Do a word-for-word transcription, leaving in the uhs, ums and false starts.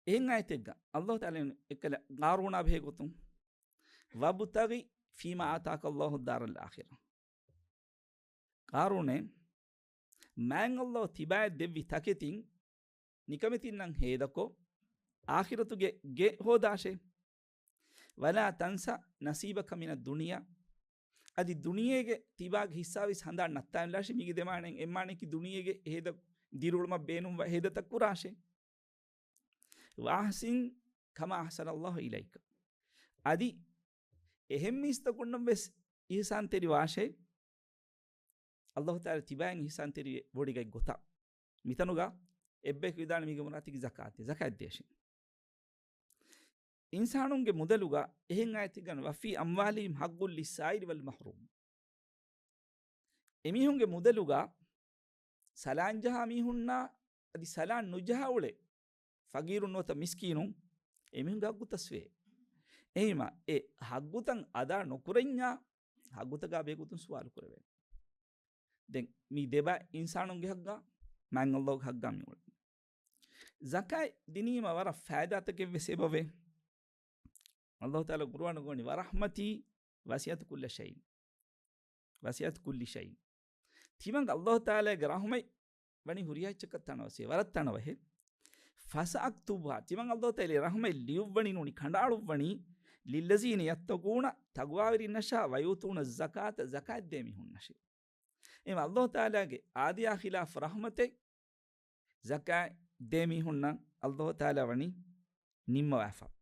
އެހެން އާޔަތެއްގަ އަލްލާހު ތަޢާލާ އެކަލަ ޤާރޫނާ ބެހޭ ގޮތުން، "وَابْتَغِ فِيمَا آتَاكَ اللَّهُ الدَّارَ الْآخِرَةَ." ޤާރޫނޭ، މާތް އަލްލާހު ތިބާއަށް ދެއްވި ތަކެތިން ނިކަމެތިންނަށް ހޭދަކޮށް، އާޚިރަތުގެ ގެ ހޯދާށޭ. "وَلَا تَنْسَ نَصِيبَكَ مِنَ الدُّنْيَا." އަދި ދުނިޔޭގެ ތިބާގެ ހިއްސާވެސް ހަނދާން ނައްތާލާށޭ. މީގެ ދެމާނައިން އެއްމާނައަކީ ދުނިޔޭގެ ހޭދަ ދިރިއުޅުމަށް ބޭނުންވާ ހޭދަތައް ކުރާށޭ. "وَأَحْسِنْ كَمَا أَحْسَنَ اللَّهُ إِلَيْكَ." އަދި އެހެން މީސްތަކުންނަށް ވެސް އިޙްސާންތެރިވާށޭ. އަލްލާހު ތަޢާލާ ތިބާއަށް އިޙްސާންތެރިވެ ބޮޑިގަތް ގޮތަށް. މިތަނުގަ އެއްބަޔަކު ވިދާޅުވީ މީގެ މުރާދަކީ ޒަކާތެއް، ޒަކާތް ދޭށޭ. އިންސާނުންގެ މުދަލުގަ އެހެން އާޔަތެއްގަ، "وَفِي أَمْوَالِهِمْ حَقٌّ لِلسَّائِلِ وَالْمَحْرُومِ." އެމީހުންގެ މުދަލުގަ ސަލާން ޖަހާ މީހުންނާ އަދި ސަލާން ނުޖަހާ އުޅޭ ފަގީރުން ނުވަތަ މިސްކީނުން، އެމީހުންގެ ހައްގުތައް ސްވޭ. އެހީމަ އެ ހައްގުތައް އަދާ ނުކުރަންޏާ ހައްގުތަކާ ބެހޭގޮތުން ސުވާލު ކުރެވޭނެ. ދެން މި ދެބަ އިންސާނުންގެ ހައްގާ، މާތް އަލްލާހުގެ ހައްގާ މި އުޅެނީ. ޒަކާތް ދިނީމަ ވަރަށް ފައިދާތަކެއް ވެސް އެބަވޭ. އަލްލާހު ތަޢާލާ ޤުރުއާނުގަ ވަނީ، "وَرَحْمَتِي وَسِعَتْ كُلَّ شَيْءٍ، وَسِعَتْ كُلَّ شَيْءٍ." ތިމަން އަލްލާހު ތަޢާލާގެ ރަޙްމަތް ވަނީ ހުރިހާ އެއްޗަކަށް ތަނަވަސް، ވަރަށް ތަނަވަހެއް. "فَسَأَكْتُبُهَا." ތިމަން އަލްލާހު ތަޢާލާ ރަޙްމަތް ލިޔުއްވަނީ ނޫނީ ކަނޑައަޅުއްވަނީ، "لِلَّذِينَ يَتَّقُونَ" ތަޤްވާވެރިންނަށާ، "وَيُؤْتُونَ الزَّكَاةَ" ޒަކާތް ދޭ މީހުންނަށޭ. އެހެން އަލްލާހު ތަޢާލާގެ އާދަޔާ ޚިލާފު ރަޙްމަތެއް ޒަކާތް ދޭ މީހުންނަށް އަލްލާހު ތަޢާލާ ވަނީ ނިންމަވާފަ.